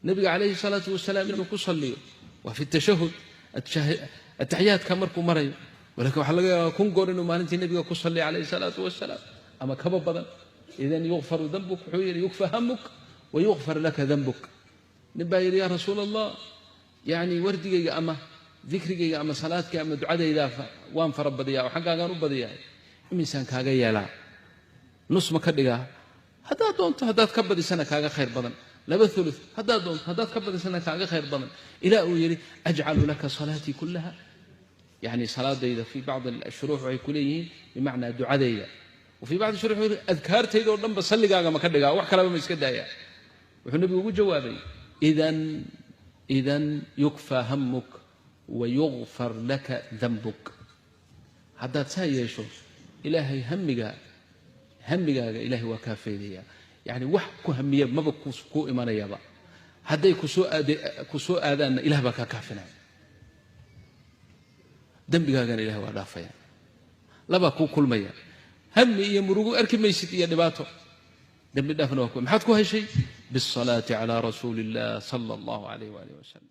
Nabiga calayhi salaatu wasalaam inuu ku salliyo waa fi tashahud, ataxiyaadka markuu marayo. Walakin waxaa laga yaabaa 1000 goor inuu maalintii nabiga ku salliyo calayhi salaatu wasalaam ama kaba badan. Idan yukfaru dambuk, wuxuu yidhi yukfa hamuk wa yukfar laka dambuk. Nin baa yidhi: "Yaa rasuul Allah, yani wardigayga ama dikrigayga ama salaadkay ama ducadayda waan fara badiyaa oo xaggaagaan u badiyahay, imisaan kaaga yeelaa? Nus ma ka dhigaa?" "Haddaad doonto, haddaad ka badisana kaaga khayr badan. Laba thuluth haddaad doonto, haddaad ka badisana kaaga khayr badan." Ilaa uu yidhi: "Ajcalu laka salaatii kullaha." Yani salaadayda, fii bacdi ashuruux waxay ku leeyihiin bimacnaa ducadayda, wa fii bacdi shuruux adkaartayda oo dhanba salligaaga ma ka dhigaa, wax kaleba ma iska daayaa? Wuxuu nabigu ugu jawaabay: Idan yukfaa hamuk wa yukfar laka dambuk." Haddaad saa yeesho, Ilaahay hamigaaga Ilahay waa kaa faydaya. Yani wax ku hamiya maba kuu imanayaba. Hadday ku soo aadaanna, Ilah baa kaa kaafinaya, dembigaagana Ilahay waa dhaafaya. Labaa kuu kulmaya: hami iyo murugo arki maysid iyo dhibaato, dembi dhaafna waa ku. Maxaad ku heshay? Biاsalaati cala rasuuli illah sala allahu alayh waalih wasalam.